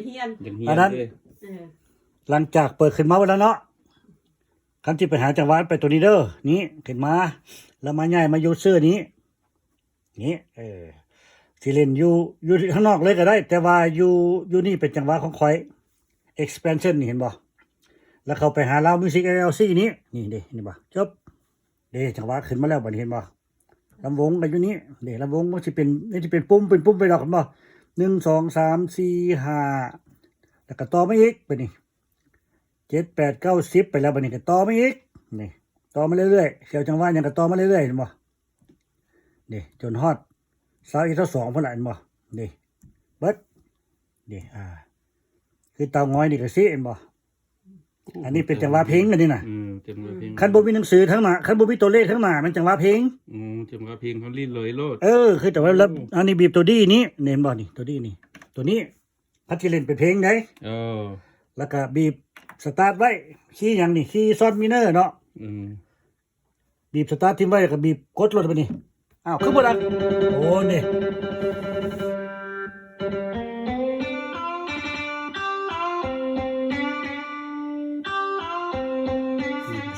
ຮຽນ ຢາກຮຽນເດ້ ເອີ ຫຼັງຈາກເປີດຂຶ້ນມາແລ້ວເນາະ ຄັນຊິໄປຫາຈັງຫວະໄປໂຕນີ້ເດີ ນີ້ຂຶ້ນມາ ແລ້ວມາຍ້າຍມາຢູ່ຊື່ນີ້ ນີ້ ເອີ ຊິຫຼິ້ນຢູ່ ຢູ່ຂ້າງນອກເລີຍກໍໄດ້ ແຕ່ວ່າຢູ່ ຢູ່ນີ້ເປັນຈັງຫວະຂອງຂ້ອຍ expansion ນີ້ເຫັນບໍ່ ແລ້ວເຂົ້າໄປຫາ Loud Music LLC ນີ້ ນີ້ເດ້ ເຫັນບໍ່ ຈົບ ເດ້ ຈັງຫວະຂຶ້ນມາແລ້ວ ບັດນີ້ເຫັນບໍ່ ລຳວົງກໍຢູ່ນີ້ເດ້ ລຳວົງມັນຊິເປັນ ມັນຊິເປັນປຸ່ມ ເປັນປຸ່ມໄປດອກ ເຫັນບໍ່ ໜຶ່ງ ສອງ ສາມ ສີ່ ຫ້າ ແລ້ວກໍຕໍ່ມາອີກ ບັດນີ້ ເຈັດ ແປດ ເກົ້າ ສິບ ໄປແລ້ວ ບັດນີ້ກໍຕໍ່ມາອີກ ນີ້ ຕໍ່ມາເລື້ອຍໆ ສຽວຈັງຫວະຫຍັງກໍຕໍ່ມາເລື້ອຍໆ ເຫັນບໍ່ ນີ້ ຈົນຮອດຊາວເອັດ ຊາວສອງ ພຸ້ນລະ ເຫັນບໍ່ ນີ້ ເບິດ ນີ້ ອ່າ ຄືເຕົາງອຍນີ້ກໍຊີ້ ເຫັນບໍ່ ອັນນີ້ເປັນຈັງຫວະເພງ ອັນນີ້ນະ ອືມ ຈັງຫວະເພງ ຄັນບໍ່ມີໜັງສືທາງໜ້າ ຄັນບໍ່ມີຕົວເລກທາງໜ້າ ແມ່ນຈັງຫວະເພງ ອືມ ຈັງຫວະເພງເຮົາຫຼິ້ນເລີຍໂລດ ເອີ ຄືແຕ່ວ່າ ໂອ້ ອັນນີ້ບີບຕົວດີນີ້ ເຫັນບໍ່ ນີ້ ຕົວດີນີ້ ຕົວນີ້ ຄັນຊິຫຼິ້ນເປັນເພງໃດ ເອີ ແລ້ວກໍບີບສະຕາດໄວ້ ຄີຫຍັງນີ້ ຄີຊອດມີເນີເນາະ ອືມ ບີບສະຕາດຖິ້ມໄວ້ ແລ້ວກໍບີບກົດໂລດບັດນີ້ ອ້າວ ຄືບໍ່ດັງ ໂອ້ ນີ້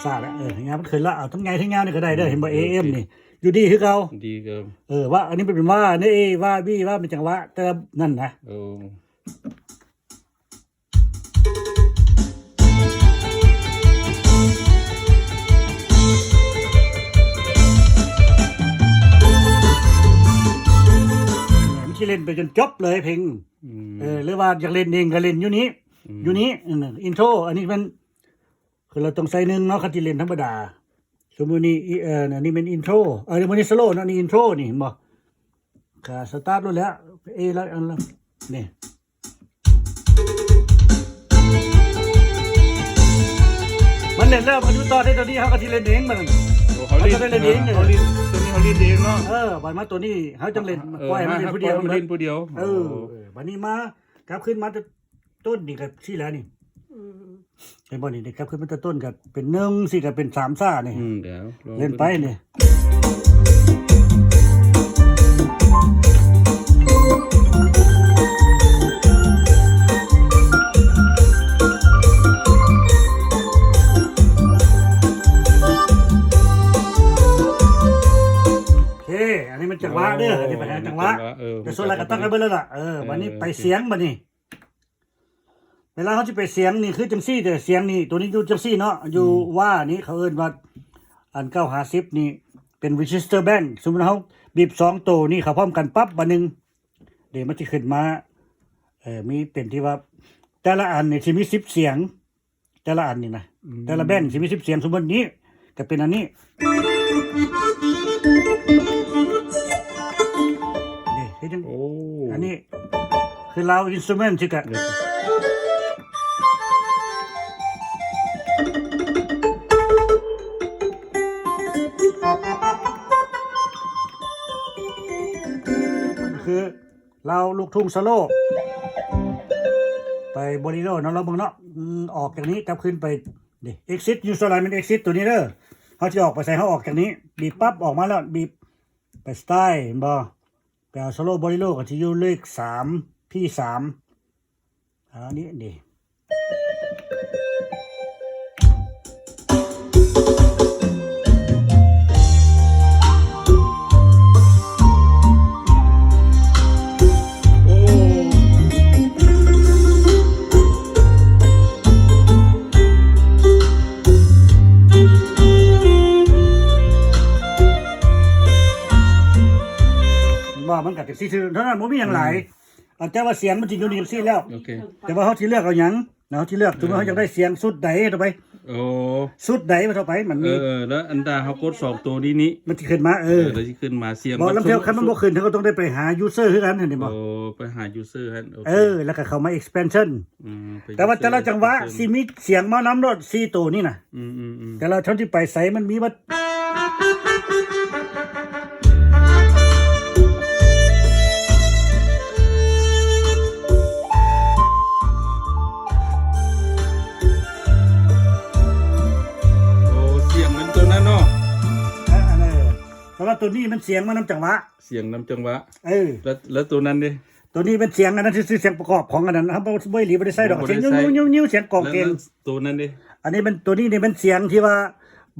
ຊາແລ້ວ ເອີ ຍາມມັນຂຶ້ນລະ ເອົາທັງໃຫຍ່ທັງຍາວນີ້ກໍໄດ້ເດີ ເຫັນບໍ່ ເອເອັມນີ້ ຢູ່ດີຄືເກົ່າ ດີຄືເກົ່າ ເອີ ວ່າອັນນີ້ມັນເປັນວ່າ ເນ ເອ ວ່າ ວີ ວ່າ ເປັນຈັງຫວະ ແຕ່ນັ້ນນະ ໂອ້ ມັນຊິຫຼິ້ນໄປຈົນຈົບເລີຍເພງ ອືມ ເອີ ຫຼືວ່າຢາກຫຼິ້ນເອງກໍຫຼິ້ນຢູ່ນີ້ ອືມ ຢູ່ນີ້ ເອີ ອິນໂທ ອັນນີ້ແມ່ນ ຄືເຮົາຕ້ອງໃສ່ໜຶ່ງເນາະ ຄັນຊິຫຼິ້ນທຳມະດາ ສົມມຸດນີ້ ເອີ ອັນນີ້ແມ່ນອິນໂທ ເອີ ມື້ນີ້ສະໂລເນາະ ນີ້ອິນໂທນີ້ ເຫັນບໍ່ ກະສະຕາດໂລດແລ້ວ ເອ ແລ້ວ ອັນ ນີ້ ມັນເຫຼັ້ນແລ້ວ ມັນຢູ່ຕໍ່ໄດ້ ຕອນນີ້ເຮົາກໍຊິເຫຼັ້ນເອງ ມັນ ໂອ້ ເຮົາເຫຼັ້ນ ເຮົາເຫຼັ້ນເອງ ເຮົາເຫຼັ້ນ ຕອນນີ້ເຮົາເຫຼັ້ນເອງເນາະ ເອີ ບັດມາຕົວນີ້ເຮົາຈັ່ງເຫຼັ້ນ ເອີ ປ່ອຍໃຫ້ມັນເຫຼັ້ນຜູ້ດຽວ ໃຫ້ປ່ອຍມັນເຫຼັ້ນຜູ້ດຽວ ເອີ ໂອ້ ເອີ ບັດນີ້ມາ ກັບຄືນມາ ຕົ້ນນີ້ກໍຊີ້ແລ້ວນີ້ ອືມ ເຫັນບໍ່ນີ້ ໄດ້ກັບຄືນມາແຕ່ຕົ້ນກໍເປັນໜຶ່ງ ຊີ້ກໍເປັນສາມຊານີ້ ອືມ ດຽວ ເຫຼັ້ນໄປນີ້ ໂອເຄ ອັນນີ້ມັນຈັງຫວະເດີ ໂອ້ ອັນນີ້ໄປຫາຈັງຫວະ ເອີ ແຕ່ສ່ວນຫຼາຍກໍຕັ້ງໄວ້ເບິດແລ້ວລະ ເອີ ບັດນີ້ໄປສຽງ ບັດນີ້ ເວລາເຮົາຊິໄປສຽງນີ້ຄືຈັ່ງຊີ້ເດີ ສຽງນີ້ ຕົວນີ້ຢູ່ຈັ່ງຊີ້ເນາະ ຢູ່ ອືມ ວ່ານີ້ ເຂົາເອີ້ນວ່າ ອັນ ເກົ້າຫ້າສິບນີ້ ເປັນ register bank ສົມມຸດເຮົາບີບສອງໂຕນີ້ເຂົ້າພ້ອມກັນປັບ ບາດໜຶ່ງ ເດ ມັນຊິຂຶ້ນມາ ເອີ ມີເປັນທີ່ວ່າ ແຕ່ລະອັນນີ້ຊິມີສິບສຽງ ແຕ່ລະອັນນີ້ນະ ອືມ ແຕ່ລະແບງຊິມີສິບສຽງ ສົມມຸດນີ້ ກໍເປັນອັນນີ້ ນີ້ເຮັດຫຍັງ ໂອ້ ອັນນີ້ຄື Loud Instrument ຊິກະ ຄື ລາວລູກທຸ່ງສະໂລ ໄປໂບເລໂຣເນາະ ລອງເບິ່ງເນາະ ອືມ ອອກຈາກນີ້ກັບຄືນໄປ ນີ້ exit New Sound Line ແມ່ນ exit ຕົວນີ້ເດີ ເຮົາຊິອອກໄປໃສ ເຮົາອອກຈາກນີ້ ບີບປັບອອກມາແລ້ວ ບີບໄປ style ເຫັນບໍ່ ໄປເອົາສະໂລໂບເລໂຣ ກໍຊິຢູ່ເລກສາມ ພີສາມ ອັນນີ້ ນີ້ ໂອ້ ວ່າມັນກໍຈັກຊີ້ເທົ່ານັ້ນ ບໍ່ມີຫຍັງຫຼາຍ ອືມ ອາ ແຕ່ວ່າສຽງມັນຊິຢູ່ນີ້ຈັ່ງຊີ້ແລ້ວ ໂອເຄ ແຕ່ວ່າເຮົາຊິເລືອກເອົາຫຍັງ ເຮົາຊິເລືອກ ສົມມຸດເຮົາຢາກໄດ້ສຽງຊຸດໃດເຮົາໄປ ໂອ້ ຊຸດໃດເຮົາໄປ ມັນມີ ເອີ ແລ້ວອັນດາເຮົາກົດສອງໂຕນີ້ນີ້ ມັນຊິຂຶ້ນມາ ເອີ ເອີ ແລ້ວຊິຂຶ້ນມາສຽງ ບໍ່ ລາງເທື່ອຄັນມັນບໍ່ຂຶ້ນ ເຮົາກໍຕ້ອງໄດ້ໄປຫາ user ຄືກັນ ເຫັນບໍ່ ໂອ້ ໄປຫາ user ຫັ້ນ ໂອເຄ ເອີ ແລ້ວກໍເຂົ້າມາ expansion ອືມ ແຕ່ວ່າແຕ່ລະຈັງຫວະຊິມີສຽງມານຳໂລດ ສີ່ໂຕນີ້ນະ ອືມໆໆ ແຕ່ລະເທົ່າທີ່ໄປໃສມັນມີໝົດ ໂອ້ ສຽງມັນຕົວນັ້ນເນາະ ເອີ ອັນນັ້ນ ເອີ ແຕ່ວ່າຕົວນີ້ມັນສຽງມານຳຈັງຫວະ ສຽງນຳຈັງຫວະ ເອີ ແລ້ວ ແລ້ວຕົວນັ້ນເດ? ໂຕ ຕົວນີ້ເປັນສຽງອັນນັ້ນຊື່ໆ ສຽງປະກອບຂອງອັນນັ້ນ ເຮົາບໍ່ ບໍ່ອີ່ຫຼີບໍ່ໄດ້ໃສ່ດອກ ບໍ່ ສຽງ ໄດ້ໃສ່ ຍິ້ວໆ ສຽງກອງເກງ ແລ້ວ ແລ້ວໂຕນັ້ນເດ? ອັນນີ້ມັນ ຕົວນີ້ນີ້ມັນສຽງທີ່ວ່າ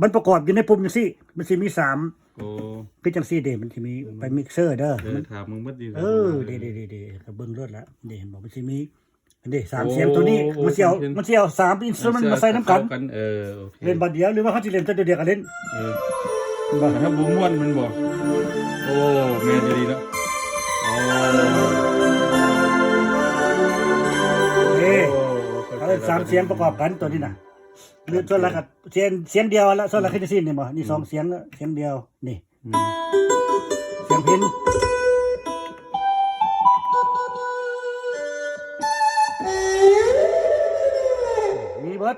ມັນປະກອບຢູ່ໃນປຸ່ມຈັ່ງຊີ້ ມັນຊິມີສາມ ໂອ້ ຄືຈັ່ງຊີ້ເດ ມັນຊິມີ ອືມ ໄປມິກເຊີເດີ ເອີ ມັນ ຖາມເບິ່ງເບິດຢູ່ ເອີ ເດີໆໆໆ ກໍເບິ່ງໂລດລະ ເດ ເຫັນບໍ່ ມັນຊິມີ ອັນນີ້ສາມ ໂອ້ ສຽງ ຕົວນີ້ ໂອ້ ມັນຊິເອົາ ສາມ ສຽງ ມັນຊິເອົາສາມອິນສະຕຣູເມັນມາໃສ່ນຳກັນ ເອີ ໂອເຄ ເຫຼັ້ນບາດດຽວ ຫຼືວ່າເຮົາຊິເຫຼັ້ນແຕ່ຕົວດຽວກໍເຫຼັ້ນ ເອີ ບໍ່ ຖ້າບໍ່ມ່ວນແມ່ນບໍ່? ໂອ້ ແມ່ນອີ່ຫຼີເນາະ ໂອ້ ເອີ ໂອ້ ເຂົ້າໃຈແລ້ວ ເອົາສາມສຽງປະກອບກັນຕົວນີ້ນະ ຫຼືສ່ວນຫຼາຍກໍສຽງ ສຽງດຽວລະ ສ່ວນຫຼາຍຄືຈັ່ງຊີ້ ເຫັນບໍ່? ນີ້ສອງສຽງ ສຽງດຽວ ນີ້ ອືມ ສຽງພິນ ມີເບິດ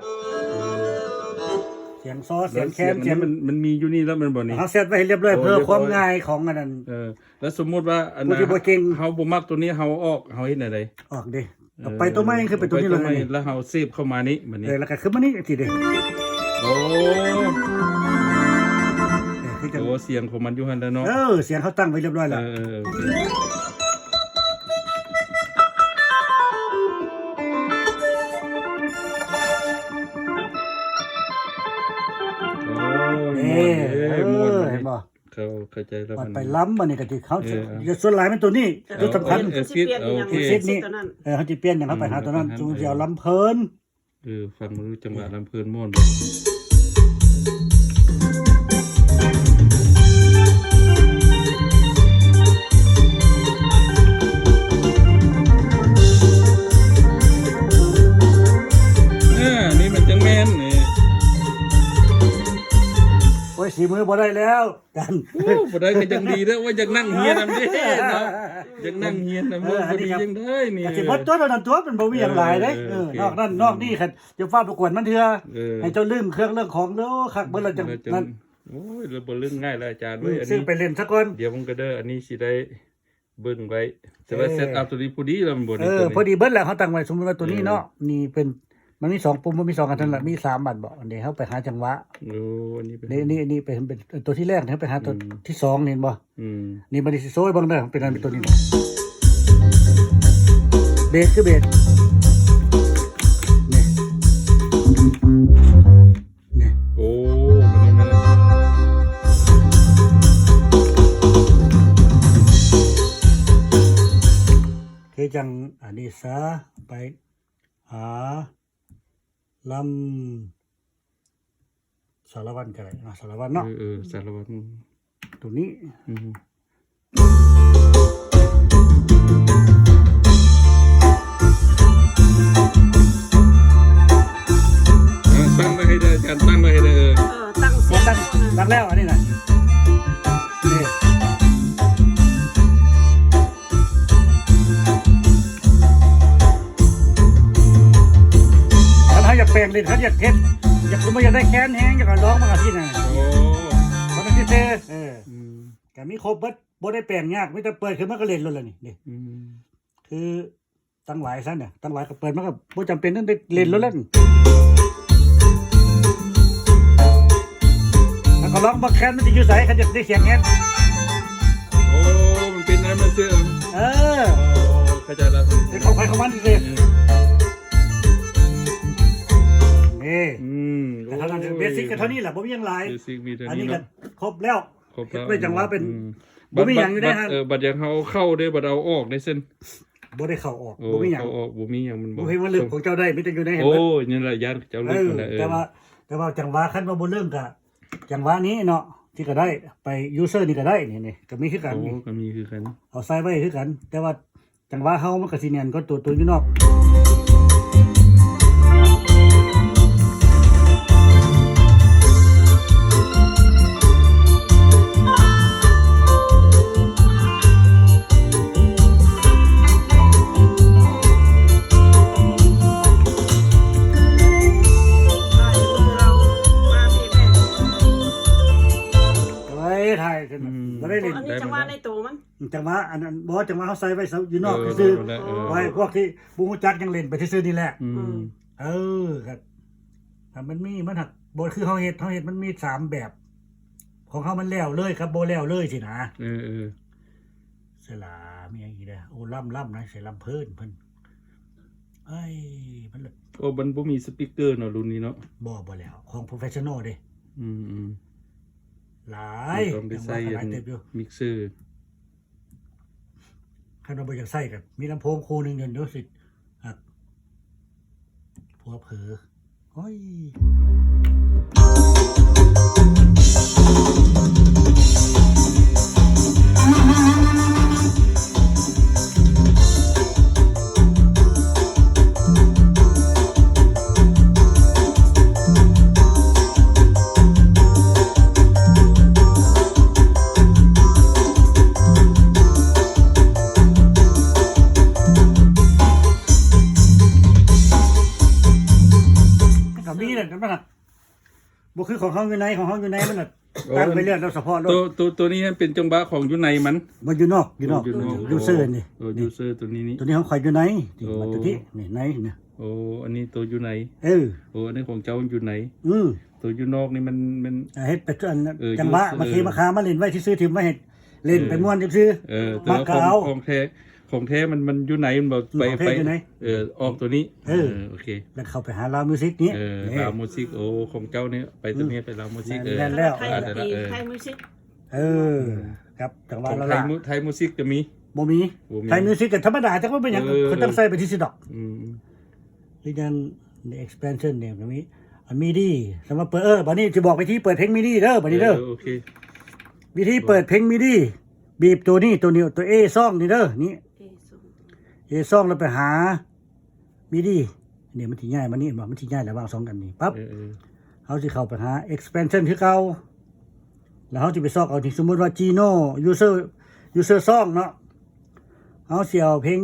ສຽງຊໍ ສຽງແຄນ ແລ້ວສຽງອັນນີ້ມັນ ມັນມີຢູ່ນີ້ແລ້ວແມ່ນບໍ່ນີ້? ເຮົາເຊັດໄວ້ໃຫ້ລຽບລ້ອຍ ໂອ້ ເພື່ອຄວາມງ່າຍຂອງອັນນັ້ນ ເອີ ແລ້ວສົມມຸດວ່າອັນ ຜູ້ທີ່ບໍ່ເກັ່ງ ເຮົາບໍ່ມັກຕົວນີ້ ເຮົາອອກ ເຮົາເຮັດແນວໃດ? ອອກເດ້ ເອີ ເອົາໄປຕົວໃໝ່ ຄືໄປຕົວນີ້ເລີຍ ແລ້ວເຮົາເຊບເຂົ້າມານີ້ ບາດນີ້ ເອີ ແລ້ວກໍຄືມານີ້ ຈັ່ງຊີ້ເດ້ ໂອ້ ເອີ ຄືຈັ່ງ ໂອ້ ສຽງຂອງມັນຢູ່ຫັ້ນແຫຼະເນາະ ເອີ ສຽງເຮົາຕັ້ງໄວ້ລຽບລ້ອຍແລ້ວ ເອີ ເອີ ໂອ້ ເອີ ມ່ວນເດ້ ເອີ ມ່ວນເດ້ ເຫັນບໍ່? ເຂົ້າ ເຂົ້າໃຈແລ້ວ ບັດໄປລຳ ບັດນີ້ກໍຊິເຂົ້າ ເອີ ສ່ວນຫຼາຍແມ່ນຕົວນີ້ ເອີ ຕົວສຳຄັນ ເອີ ເອັກຊິດ ໂອເຄ ເອັກຊິດນີ້ ເອີ ເຮົາຊິປ່ຽນຫຍັງ ເຮົາໄປຫາຕົວນັ້ນ ອືມ ສົມມຸດຊິເອົາລຳເພີນ ເອີ ຟັງເບິ່ງຈັງຫວະ ເອີ ລຳເພີນມ່ວນ ເອີ ນີ້ມັນຈັ່ງແມ່ນນີ້ ໂອ້ຍ ສີມືບໍ່ໄດ້ແລ້ວ ກັນ ໂອ້ ບໍ່ໄດ້ກໍຍັງດີເດີ ວ່າຢາກນັ່ງຮຽນນຳເດ້ເນາະ ຢາກນັ່ງຮຽນນຳ ເອີ ບໍ່ດີຈັ່ງໃດນີ້ ກໍຊິເບິດຕົວນັ້ນຕົວ ມັນບໍ່ມີຫຍັງຫຼາຍເດ້ ເອີ ເອີ ໂອເຄ ນອກນັ້ນ ອືມ ນອກນີ້ ຄັນຈະຟ້າວປະກວດມັນເທື່ອ ເອີ ໃຫ້ເຈົ້າລຶ້ງເຄື່ອງເລື່ອງຂອງເດີ ຄັກເບິດລະ ເອີ ຈັ່ງນັ້ນ ໂອ້ຍ ລະບໍ່ລຶ້ງງ່າຍລະອາຈານເອີຍ ອັນນີ້ຊື້ໄປຫຼິ້ນຊະກ່ອນ ດຽວມັນກໍເດີ ອັນນີ້ຊິໄດ້ ເບິ່ງໄວ້ ແຕ່ວ່າ ເອີ ເຊັດອັບຕົວນີ້ພໍດີແລ້ວແມ່ນບໍ່? ເອີ ນີ້ ຕົວນີ້ ພໍດີເບິດແລ້ວ ເຮົາຕັ້ງໄວ້ ສົມມຸດວ່າຕົວນີ້ເນາະ ເອີ ນີ້ເປັນ ມັນມີສອງປຸ່ມ ມັນມີສອງອັນນັ້ນລະ ອືມ ມີສາມອັນບໍ ອັນນີ້ເຮົາໄປຫາຈັງຫວະ ໂອ້ ອັນນີ້ເປັນ ນີ້ ນີ້ ນີ້ເປັນ ເປັນຕົວທີແລກ ເຮົາໄປຫາຕົວ ອືມ ທີສອງ ເຫັນບໍ່? ອືມ ນີ້ ບັດນີ້ຊິໂຊໃຫ້ເບິ່ງເດີ ເປັນອັນ ເປັນຕົວນີ້ ເບສຄືເບສ ນີ້ ນີ້ ໂອ້ ແມ່ນແລ້ວ ຄືຈັ່ງອັນນີ້ຊະ ໄປຫາລຳສາລະວັນກໍໄດ້ເນາະ ສາລະວັນເນາະ ເອີ ເອີ ສາລະວັນ ຕົວນີ້ ອືມ ຕັ້ງໄວ້ໃຫ້ເດີ ອາຈານ ຕັ້ງໄວ້ໃຫ້ເດີ ເອີ ເອີ ຕັ້ງ ຕັ້ງ ຕັ້ງແລ້ວ ອັນນີ້ນະ ນີ້ ຄັນເຮົາຢາກແປງຫຼິ້ນ ຄັນຢາກເຮັດ ຢາກ ສົມມຸດຢາກໄດ້ແຄນແຮງ ຢາກກະລອງມັນກະຊິນະ ໂອ້ ມັນກະຊິເຊ ເອີ ອືມ ກະມີຄົບເບິດ ບໍ່ໄດ້ແປງຍາກ ມີແຕ່ເປີດຂຶ້ນມາກະຫຼິ້ນໂລດລະນີ້ ນີ້ ອືມ ຄື ຕັ້ງຫວາຍຊັ້ນນະ ຕັ້ງຫວາຍກໍເປີດ ມັນກໍບໍ່ຈຳເປັນຕ້ອງໄດ້ຫຼິ້ນໂລດແລ້ວ ອືມ ແລ້ວກໍລອງເບິ່ງແຄນມັນຊິຢູ່ໃສ ຄັນຢາກໄດ້ສຽງແຮງ ໂອ້ ມັນເປັນອັນນັ້ນຊື່ ເອີ ໂອ້ ເຂົ້າໃຈແລ້ວ ເປັນຂອງໃຜຂອງມັນຊື່ ເອີ ນີ້ ອືມ ແຕ່ເທົ່ານັ້ນ ໂອ້ຍ ເບສິກກໍເທົ່ານີ້ແຫຼະ ບໍ່ມີຫຍັງຫຼາຍ ເບສິກມີເທົ່ານີ້ເນາະ ອັນນີ້ກໍຄົບແລ້ວ ຄົບແລ້ວ ເຮັດໄປຈັ່ງວ່າເປັນ ອືມ ບໍ່ມີຫຍັງຢູ່ໃນຫັ້ນ ບັດ ເອີ ບັດຢາກເຮົາເຂົ້າເດ້ ບັດເອົາອອກເດ້ຊັ້ນ ບໍ່ໄດ້ເຂົ້າອອກ ໂອ້ ບໍ່ມີຫຍັງ ເຂົ້າອອກບໍ່ມີຫຍັງ ມັນບໍ່ ບໍ່ເຫັນວ່າລຶກຂອງເຈົ້າໄດ້ ມີແຕ່ຢູ່ໃນຫັ້ນ ໂອ້ຍ ນີ້ລະ ຢ້ານເຈົ້າລຶກ ເອີ ຫັ້ນແຫຼະ ເອີ ແຕ່ວ່າ ແຕ່ວ່າຈັງຫວະ ຄັນວ່າບໍ່ລຶກກະ ຈັງຫວະນີ້ເນາະ ທີ່ກະໄດ້ ໄປຢູເຊີນີ້ກະໄດ້ ນີ້ ນີ້ກະມີຄືກັນ ໂອ້ ນີ້ ກະມີຄືກັນ ເອົາໃສ່ໄວ້ຄືກັນ ແຕ່ວ່າ ຈັງຫວະເຮົາມັນກະຊິແໜ້ນກວ່າໂຕ ໂຕຢູ່ນອກ ເອີຍ ຖ່າຍຂຶ້ນ ອືມ ບໍ່ໄດ້ຫຼິ້ນ ອັນນີ້ຈັງຫວະໃນໂຕມັນ ຈັງຫວະອັນນັ້ນ ບໍ່ ຈັງຫວະເຮົາໃສ່ໄວ້ຢູ່ນອກ ເອີ ຊື່ໆ ເອີ ໄວ້ພວກທີ່ບໍ່ຮູ້ຈັກຍັງຫຼິ້ນໄປຊື່ໆນີ້ແຫຼະ ອືມ ອືມ ເອີ ກໍ ຖ້າມັນມີ ມັນຫາກບໍ່ຄືເຮົາເຮັດ ເຮົາເຮັດມັນມີສາມແບບ ຂອງເຮົາມັນແລ້ວເລີຍກັບບໍ່ແລ້ວເລີຍຊີ້ນະ ເອີ ເອີ ຕະຫຼາ ມີຫຍັງອີກເດ້? ໂອ້ ລຳ ລຳນະ ໃສ່ລຳເພີນເພິ່ນ. ເອີຍ ມັນລະ ໂອ້ ມັນບໍ່ມີສະປີກເກີເນາະ ລຸ້ນນີ້ເນາະ. ບໍ່ ບໍ່ແລ້ວ ຂອງໂປຣເຟສຊັນນໍເດ້. ອືມໆ ຫຼາຍ ຕ້ອງໄດ້ໃສ່ ຫຍັງວ່າກໍຫຼາຍເຕີບຢູ່ ມິກເຊີ. ຄັນວ່າບໍ່ຢາກໃສ່ກໍມີລຳໂພງຄູ່ໜຶ່ງ ເດີ ເດີຊິ ຜົວເຜີ ໂອ້ຍ. ກໍມີແຫຼະ ມັນນະ ບໍ່ຄືຂອງເຮົາຢູ່ໃນ ຂອງເຮົາຢູ່ໃນມັນນະ ໂອ້ ຕັ້ງໄວ້ແລ້ວ ເນາະ ສະເພາະໂລດ. ໂຕ ໂຕ ໂຕນີ້ມັນເປັນຈັງຫວະຂອງຢູ່ໃນມັນ ບໍ່ ຢູ່ນອກ ຢູ່ນອກ ໂອ້ ຢູ່ນອກ ຢູເຊີນີ້. ໂອ້ ຢູເຊີໂຕນີ້ນີ້ ໂຕນີ້ຂອງຂ້ອຍຢູ່ໃນ ນີ້ ໂອ້ ມາໂຕນີ້ ນີ້ໃນນີ້. ໂອ້ ອັນນີ້ໂຕຢູ່ໃນ. ເອີ ໂອ້ ອັນນີ້ຂອງເຈົ້າຢູ່ໃນ. ອື ໂຕຢູ່ນອກນີ້ມັນ ມັນ ອ່າ ເຮັດໄປອັນ ເອີ ຢູເຊີ ຈັງຫວະ ມາເຄມາຄາ ມາຫຼິ້ນໄວ້ຊື່ໆ ຖິ້ມໄວ້ໃຫ້ ເຫຼັ້ນໄປ ເອີ ມ່ວນຊື່ໆ. ເອີ ແຕ່ວ່າຂອງ ມາກະເອົາ ຂອງແທ້ ຂອງແທ້ມັນ ມັນຢູ່ໃນ ມັນບໍ່ໄປ ຂອງແທ້ ໄປ ຢູ່ໃນ ເອີ ອອກໂຕນີ້. ເອີ ເອີ ໂອເຄ ແລ້ວເຂົ້າໄປຫາລາວມິວຊິກນີ້. ເອີ ນີ້ ລາວມິວຊິກ ໂອ້ ຂອງເຈົ້ານີ້ໄປຕົວນີ້ ອື ໄປລາວມິວຊິກ. ແມ່ນ ເອີ ແມ່ນແລ້ວ ໄທ ອ່າ ໄທມິວຊິກ ເອີ ກັບຈັງຫວະ ຂອງໄທ ລາວ ໄທມິວຊິກຈະມີ ບໍ່ມີ ບໍ່ມີ ໄທມິວຊິກກໍທຳມະດາ ຈັກວ່າເປັນຫຍັງ ເອີ ເຂົາຕ້ອງໃສ່ໄປທີ່ຊິດອກ. ອືມ ຄືຈັ່ງ expansion ນີ້ກໍມີ ອັນ MIDI ສຳລັບເປີດ ເອີ ບັດນີ້ຊິບອກວິທີເປີດເພງ MIDI ເດີ ບັດນີ້ເດີ. ເອີ ໂອເຄ ວິທີເປີດເພງ MIDI ບີບໂຕນີ້ ໂຕນີ້ ໂຕ A ຊອງນີ້ເດີ ນີ້ A ຊອງ A ຊອງ ແລ້ວໄປຫາ MIDI ນີ້ ມັນຊິຍ້າຍມານີ້ ເຫັນບໍ່ ມັນຊິຍ້າຍລະຫວ່າງສອງອັນນີ້ປັບ. ເອີ ເອີ ເຮົາຊິເຂົ້າໄປຫາ expansion ຄືເກົ່າ ແລ້ວເຮົາຊິໄປຊອກເອົາທີ່ ສົມມຸດວ່າ Gino user user song ເນາະ ເຮົາຊິເອົາເພງ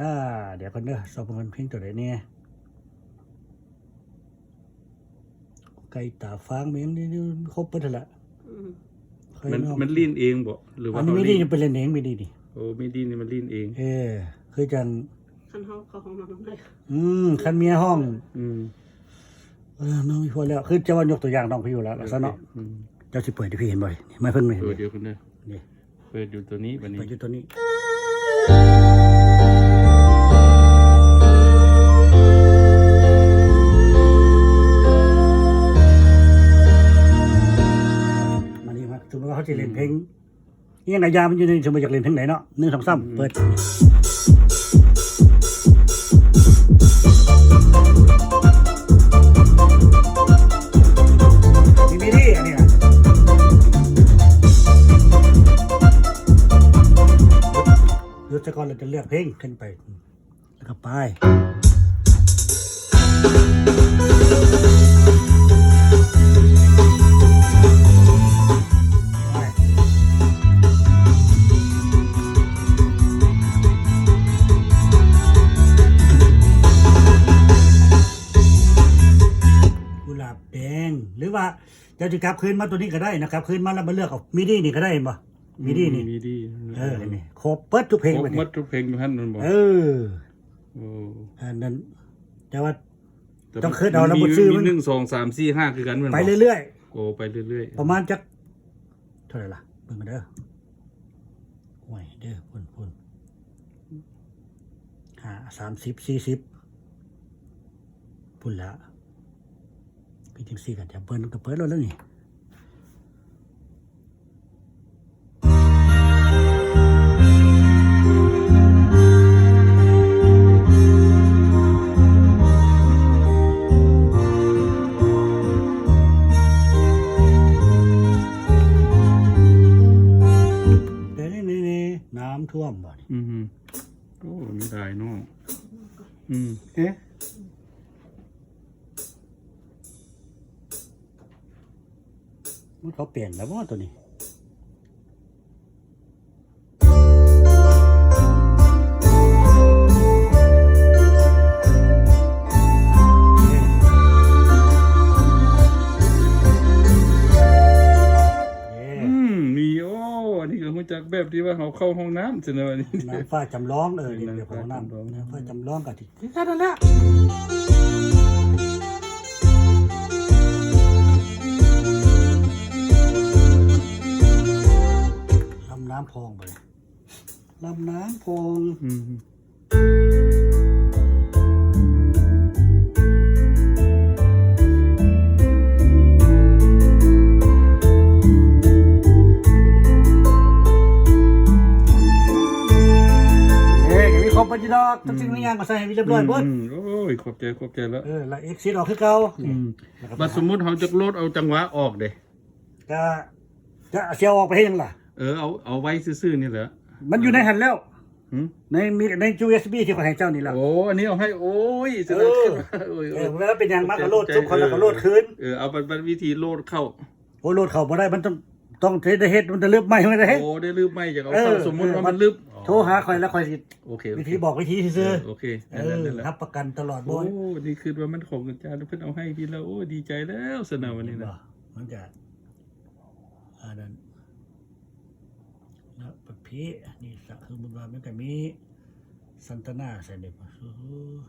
ອ່າ ດຽວກ່ອນເດີ ຊອກເບິ່ງເພງໂຕໃດແດ່ ໄກ່ຕາຟາງແມ່ນຄົບເບິດຫັ້ນລະ. ອືມ ມັນ ມັນຫຼິ້ນເອງບໍ່ ຫຼືວ່າ ອັນນີ້ MIDI ນີ້ໄປຫຼິ້ນເອງ MIDI ນີ້. ໂອ້ MIDI ນີ້ມັນຫຼິ້ນເອງ. ເອີ ຄືຈັ່ງ ຄັນເຮົາເຂົ້າຫ້ອງນ້ຳນຳໄດ້. ອືມ ຄັນເມຍຮ້ອງ. ອືມ ເອີ ນ້ອງມີຜົວແລ້ວ ຄືຈະວ່າຍົກຕົວຢ່າງນ້ອງໄປຢູ່ແລ້ວ ເອີ ລະຊະເນາະ. ອືມ ເຈົ້າຊິເປີດໃຫ້ພີ່ເຫັນບໍ່ ມາເບິ່ງແມ່. ເອີ ດຽວເພິ່ນເດີ ນີ້ ເປີດຢູ່ໂຕນີ້ ບັດນີ້ເປີດຢູ່ໂຕນີ້. ມານີ້ ສົມມຸດວ່າເຮົາຊິຫຼິ້ນເພງ ອືມ ອີ່ຫຍັງກະຢ່າ ມັນຢູ່ໃນ ສົມມຸດຢາກຫຼິ້ນເພງໃດເນາະ ໜຶ່ງ ສອງ ສາມ ອືມ ເປີດ. ມີ MIDI ອັນນີ້ນະ ຢຸດຊະກ່ອນ ແລ້ວຈະເລືອກເພງຂຶ້ນໄປ ແລ້ວກໍໄປ ກຸຫຼາບແດງ ຫຼືວ່າ ເຈົ້າຊິກັບຄືນມາໂຕນີ້ກໍໄດ້ນະ ກັບຄືນມາແລ້ວມາເລືອກເອົາ MIDI ນີ້ກໍໄດ້ ເຫັນບໍ່? ອືມ MIDI ນີ້ MIDI ເອີ ນີ້ ຄົບເບິດທຸກເພງ ຄົບໝົດທຸກເພງຢູ່ຫັ້ນແມ່ນບໍ່? ເອີ ໂອ້ ອັນນັ້ນ ແຕ່ວ່າ ແຕ່ ຕ້ອງຄິດເອົາລະບົດຊື່ມັນ ມີໜຶ່ງ ສອງ ສາມ ສີ່ ຫ້າ ຄືກັນແມ່ນບໍ່? ໄປເລື້ອຍໆ ໂອ້ ໄປເລື້ອຍໆ ປະມານຈັກ ເທົ່າໃດລະ ເບິ່ງກັນເດີ ໂອ້ຍເດີ ພຸ້ນໆ ຫ້າ ສາມສິບ ສີ່ສິບ ພຸ້ນລະ ຄືຈັ່ງຊີ້ກໍຈະເປີດ ກໍເປີດໂລດແລ້ວນີ້. ແຕ່ນີ້ ນີ້ ນີ້ ນ້ຳຖ້ວມບໍ່ນີ້? ອືຮຶ ໂອ້ ມີຫຼາຍເນາະ. ອືມ ເອະ ມັນເຂົາປ່ຽນແລ້ວບໍ່ໂຕນີ້? ອືມ ນີ້ ໂອ້ ອັນນີ້ກໍຮູ້ຈັກແບບທີ່ວ່າເຮົາເຂົ້າຫ້ອງນ້ຳຊັ້ນນະ ອັນນີ້ ນ້ຳຟ້າຈຳລອງ ເອີ ນີ້ແບບຫ້ອງນ້ຳ ນ້ຳຟ້າຈຳລອງ ນ້ຳຟ້າຈຳລອງກໍ ຄືກັນນັ້ນແຫຼະ ລຳໄລ ນ້ຳພອງ ບັດນີ້ ລຳນ້ຳພອງ. ອືມ ເອີ ກໍມີຄົບເບິດຢູ່ດອກ ທຸກສິ່ງທຸກຢ່າງກໍໃສ່ໃຫ້ຮຽບຮ້ອຍເບິດ. ອືມ ໂອ້ຍ ຂອບໃຈ ຂອບໃຈລະ. ເອີ ລະເອັກຊິດອອກຄືເກົ່າ. ອືມ ນີ້ລະ ບັດສົມມຸດເຮົາຈະໂຫຼດເອົາຈັງຫວະອອກເດ້ ກະຈະເອົາອອກໄປເຮັດຫຍັງລະ? ເອີ ເອົາ ເອົາໄວ້ຊື່ໆນີ້ແຫຼະ ມັນຢູ່ໃນຫັ້ນແລ້ວ. ຫື? ໃນ ມີ ໃນຢູເອັສບີທີ່ຂ້ອຍໃຫ້ເຈົ້ານີ້ລະ. ໂອ້ ອັນນີ້ເອົາໃຫ້ ໂອ້ຍ ສະໜັບຂຶ້ນມາ. ເອີ ໂອ້ຍ ເອີ ເວລາເປັນຫຍັງມາກໍໂຫຼດ ເອີ ໃຈ ສົມມຸດແລ້ວກໍໂຫຼດຄືນ. ເອີ ເອົາ ບັດ ບັດວິທີໂຫຼດເຂົ້າ. ໂອ້ ໂຫຼດເຂົ້າບໍ່ໄດ້ ມັນຕ້ອງ ຕ້ອງໄດ້ເຮັດ ມັນຈະລຶບໃໝ່ ມັນໄດ້ເຮັດ. ໂອ້ ໄດ້ລຶບໃໝ່ ຢາກເອົາເຂົ້າ. ເອີ ສົມມຸດວ່າມັນລຶບ ໂທຫາຂ້ອຍແລ້ວຂ້ອຍຊິ ໂອເຄ ໂອເຄ ວິທີບອກວິທີຊື່ໆ. ເອີ ໂອເຄ ເອີ ນັ້ນແຫຼະ ຮັບປະກັນຕະຫຼອດ. ໂອ້ ນີ້ຄືວ່າມັນຂອງອາຈານ ເພິ່ນເອົາໃຫ້ພີ້ແລ້ວ. ໂອ້ ດີໃຈແລ້ວຊັ້ນນະ ວັນນີ້ນະ. ມັນກະ ອັນນັ້ນ ແລ້ວປະເພດນີ້ ສະ ສົມມຸດວ່າມັນກະມີສັນຕະນາໃສ່ນີ້ ໂອ້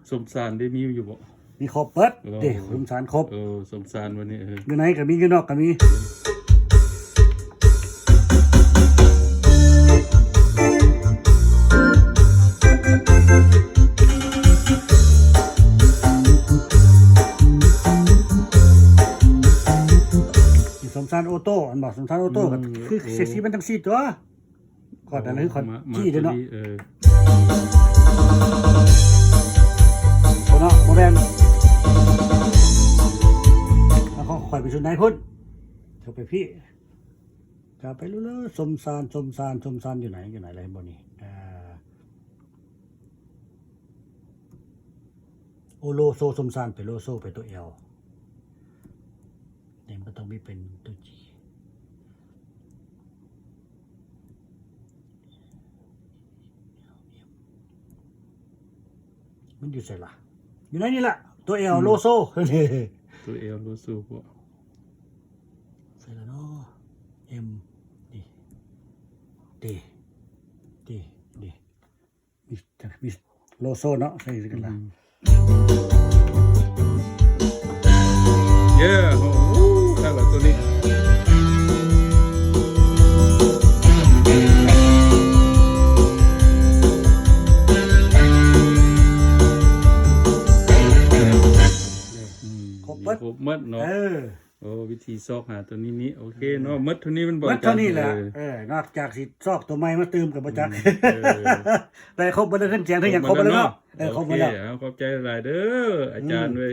ສົມສານໄດ້ມີຢູ່ບໍ່? ມີຄົບເບິດ. ໂອ້ ເດ້ ສົມສານຄົບ. ເອີ ສົມສານວັນນີ້ ເອີ ຢູ່ໃນກະມີ ຢູ່ນອກກະມີ. ສົມສານໂອໂຕ້ ອັນບໍ່ ສົມສານໂອໂຕ້ ອືມ ກໍຄື ໂອ້ ເຊັກຊີມັນຈັ່ງຊີ້ຕົວະ ຄອດອັນນັ້ນຄືຄອດຈີ່ເດ້ເນາະ. ເອີ ໂຕເນາະ ບໍ່ແມ່ນ ແລ້ວຂອງຂ້ອຍໄປຊຸດໃນພຸ້ນ ເຂົ້າໄປພີ້ ກະໄປເລື້ອຍໆ ສົມສານ ສົມສານ ສົມສານ ຢູ່ໃນ ຢູ່ໃນລະ ເຫັນບໍ່ນີ້? ອ່າ ໂອໂລໂຊ ສົມສານ ໄປໂລໂຊ ໄປຕົວແອວ ນີ້ມັນກໍຕ້ອງມີເປັນຕົວຈີ່ ມັນຢູ່ໃສລະ? ຢູ່ໃນນີ້ລະ ຕົວແອວ ອືມ ໂລໂຊ ຕົວແອວໂລໂຊ ພວກ ໃສ່ລະເນາະ ເອັມ ດີ ດີ ດີ ດີ ມີ ມີໂລໂຊເນາະ ໃສ່ກັນລະ ອືມ ເຢ້ ໂອ້ ຄັກລະໂຕນີ້ ອືມ ຄົບເບິດ ມີຄົບໝົດເນາະ ເອີ. ໂອ້ ວິທີຊອກຫາຕົວນີ້ນີ້ ໂອເຄເນາະ ເອີ ໝົດເທົ່ານີ້ແມ່ນບໍ່? ໝົດເທົ່ານີ້ແຫຼະ ອາຈານ? ເອີ ເອີ ນອກຈາກຊິຊອກຕົວໃໝ່ມາຕື່ມກໍບໍ່ຈັກ ອືມ ເອີ ໄດ້ຄົບເບິດແລ້ວ ເຄື່ອງສຽງ ເຄື່ອງຫຍັງຄົບເບິດແລ້ວເນາະ ເອີ ຄົບເບິດແລ້ວ ໂອເຄ ເອົາ ຂອບໃຈຫຼາຍເດີ ອາຈານເອີຍ